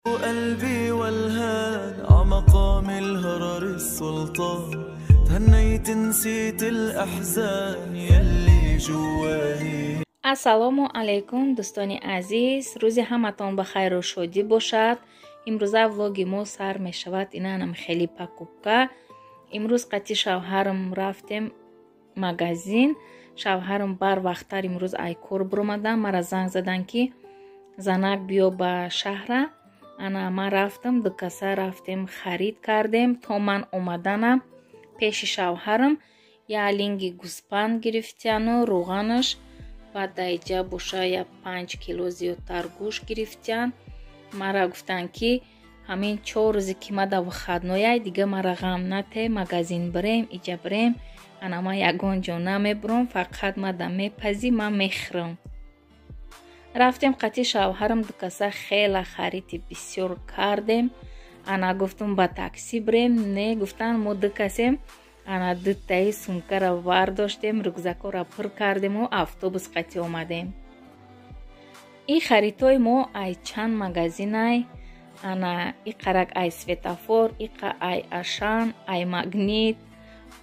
قلبي والهان عمقام الهرر السلطان تهنيت نسيت الأحزان يلي جواهي. Ассалому алайкум, дӯстони азиз, рӯзи ҳаматон ба хайру шодӣ бошад. Имрӯза влоги мо сар мешавад инанам хеле покупка. Имрӯз қати шавҳарам рафтем магазин. Шавҳарам барвақттар имрӯз ай кор биромадан, мара занг задан ки занак биё ба шаҳра. Ана ман рафтам, ду каса рафтем, харид кардем. То ман омаданам пеши шавҳарам я линги гӯспанд гирифтяну рӯғанаш, баъд даиҷа боша я 5 кило зиёдтар гӯшт гирифтян. Мара гуфтанд ки ҳамин 4 рӯзе ки ма да выходной, дига мара ғам нате, магазин бирем, иҷа бирем. Ана ман ягон ҷо намебурам, фақат ма да мепазӣ, ман мехӯрам. Рафтем қати шавҳарам ду каса хела хариди бисёр кардем. Ана гуфтум ба такси бирем, не гуфтан мо ду касем. Ана дутаи сумкара вардоштем, рюкзакора пур кардему автобус қати омадем. И харидҳои мо ай чанд магазинай. Ана иқарак ай светофор, иқа ай Ашан, ай Магнит,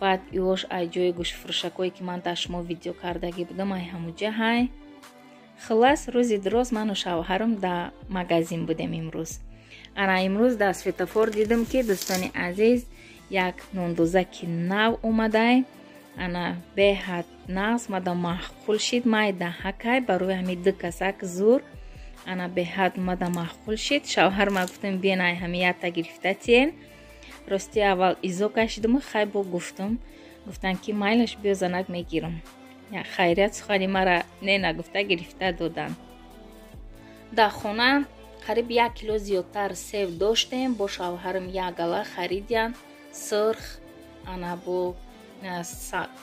баъд иош ай ҷои гӯштфурӯшакое ки ман дар шумо видео кардагӣ будам, ай ҳамуҷа ҳай. Хуллас, рӯзи дуроз ману шавҳарам дар магазин будем имрӯз. Ана имрӯз дар светофор дидам ки дӯстони азиз як нондозаки нав омадай. Ана беҳад нағз мада маъқул шид, майдаҳакай барои ҳами ду касак зур. Ана беҳад мада маъқул шид. Шавҳарма гуфтам биен ай ҳами ята гирифта тиен. Рости аввал изо кашидуму хай бо гуфтам. Гуфтан ки майлаш биё занак мегирам. Хайрият сухани мара не нагуфта гирифта додан. Дар хона қариб 1 кило зиёдтар сев доштем. Бо шавҳарам як гала харидян. Сирх, ана бо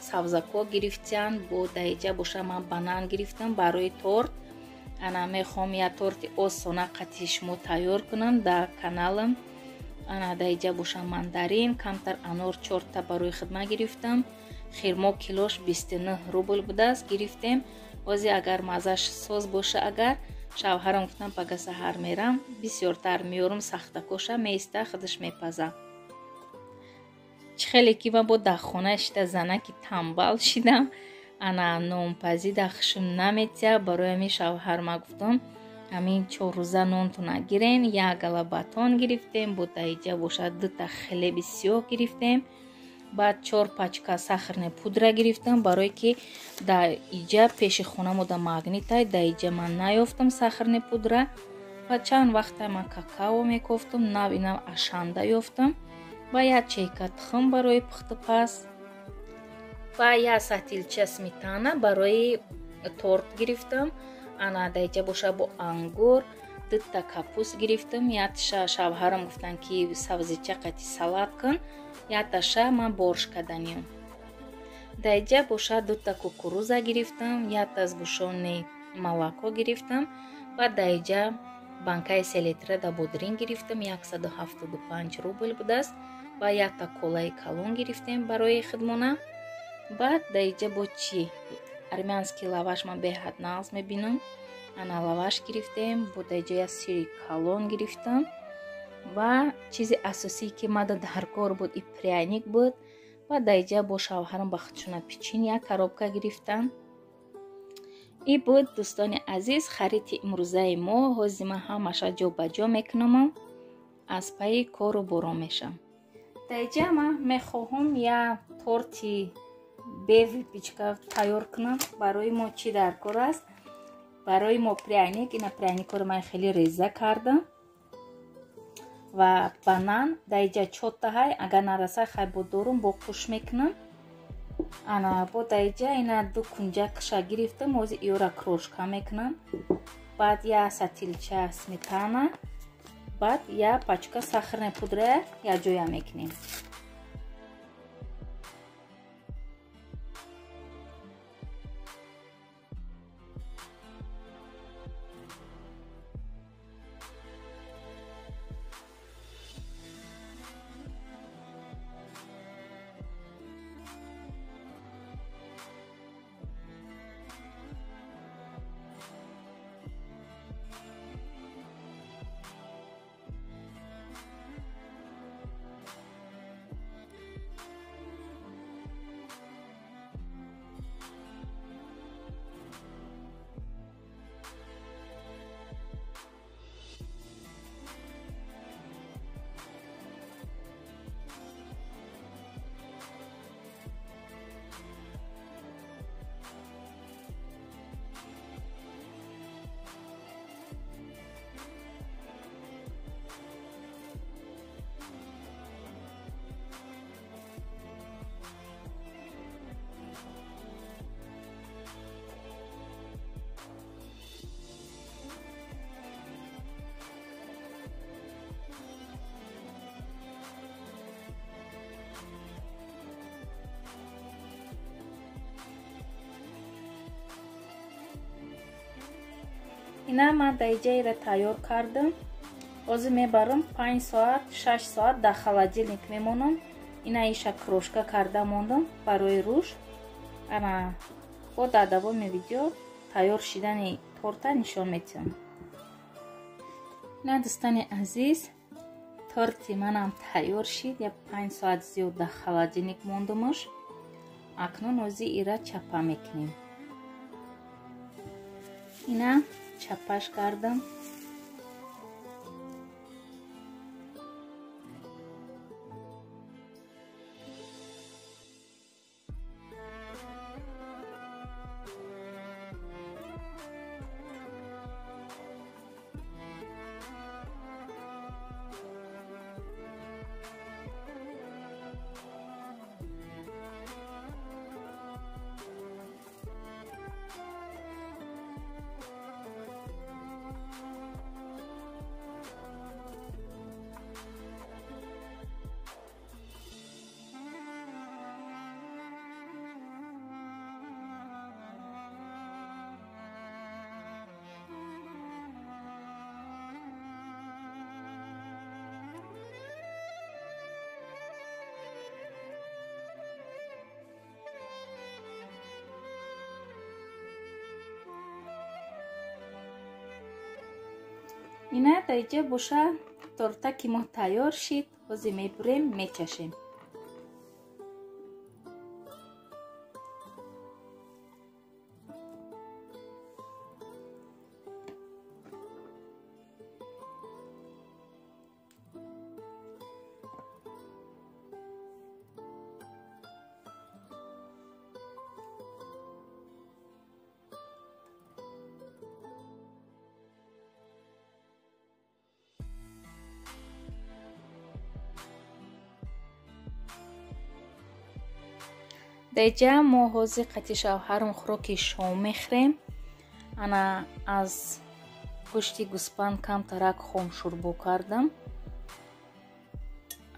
савзако гирифтян. Бо даиҷа боша ман банан гирифтам барои торт. Ана мехоҳам як торти осона қати шумо тайёр кунам дар каналам. Ана даиҷа боша мандарин, камтар анор 4та барои хидмат гирифтам. Хирмо килош 29 рубл будааст, гирифтем. Ози агар маззаш соз боша, агар шавҳарам гуфтам пага саҳар мерам, бисёртар меёрам, сахтакоша меиста, худаш мепаза. Чӣ хеле ки ман бо дар хона шида занаки тамбал шидам. Ана нонпазӣ дар хушм наметия. Барои ҳамин шавҳарма гуфтам ҳамин 4 рӯза нонтона гирен. Як гала батон гирифтем, бо даиҷа бошад дута хлеби сиёҳ гирифтем. Баъд 4 пачка сахарная пудра гирифтам, барое ки дар иҷа пеши хонамо да Магнитай, дар иҷа ман наёфтам сахарная пудра. Ва чанд вақта ман какао мекофтам, нав инав Ашанда ёфтам. Ва як чейка тухм барои пухтупаз ва як сатилча сметана барои торт гирифтам. Ана даиҷа боша бо ангур, дута капуст гирифтам. Якташа шавҳарам гуфтанд ки сабзича қати салат кун, якташа ман борш каданиям. Даиҷа боша дута кукуруза гирифтам, якта сгущённый молоко гирифтам ва даиҷа банкаи селитра да бодрин гирифтам, 175 рубл будааст. Ва якта колаи калон гирифтем барои хидмона. Баъд даиҷа бо чӣ армянский лаваш ман беҳад нағз мебинам. Ана лаваш гирифтем, бо даиҷа як сири калон гирифтам. Ва чизи асосие ки мада дар кор буд и пряник буд. Ва даиҷа бо шавҳарам ба худшона печин як коробка гирифтам. И буд дӯстони азиз хариди имрӯзаи мо. Ҳозир ман ҳамаша ҷо ба ҷо мекунамам, аз пайи кору борон мешам. Даиҷа ман мехоҳам як торти бе выпечка тайёр кунам. Барои мо чӣ дар кор аст? Барои мо пряник. Ина пряникро ман хеле реза кардам ва банан даиҷа 4та ҳай, агар нараса хай бо дорум бо қуш мекунам. Ана бо даиҷа ина ду кунҷакша гирифтам, ҳозир иёра крошка мекунам. Баъд як сатилча сметана, баъд як пачка сахарная пудра якҷоя мекунем. Ина ман дар иҷаира тайёр кардам. Ҳозир мебарам 5 соат, 6 соат дар холодильник мемонам. Ина иша крошка карда мондам барои рӯш. Ана бо дар давоми видео тайёр шидани торта нишон медиҳам. Ина дӯстони азиз, торти манам тайёр шид. Я 5 соат зиёд дар холодильник мондамаш. Акнун ҳозир ира чапа мекунем. Ина чапаш кардам. Ина дар иҷа боша тортаки мо тайёр шид. Ҳозир мебурем, мечашем. Дар иҷа мо ҳозир қати шавҳарам хӯроки шом мехӯрем. Ана аз гӯшти гӯсфанд камтарак хомшӯрбо кардам.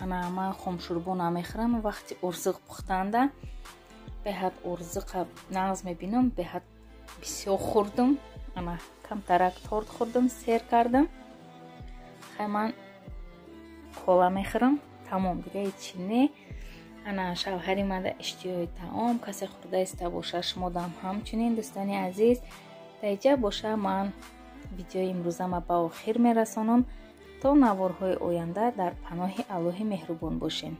Ана ман хомшӯрбо намехӯрам. Вақти орзиқ пухтанда беҳад орзиқа нағз мебинам, беҳад бисёр хӯрдам. Ана камтарак торт хӯрдам, сер кардам. Хай ман кола мехӯрам, тамом, дига ҳечи не. Ана шавҳари ман дар иштиҳои таом касе хӯрда иста боша, шумодам ҳамчунин дӯстони азиз. Дар иҷа боша ман видеои имрӯзама ба охир мерасонам. То наворҳои оянда дар паноҳи Аллоҳи меҳрубон бошем.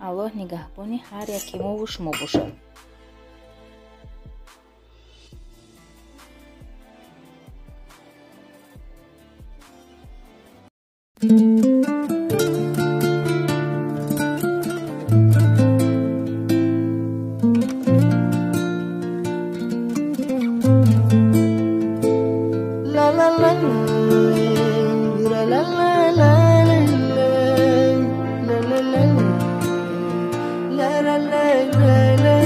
Аллоҳ нигаҳбони ҳар яки мову шумо бошад. La la la la la.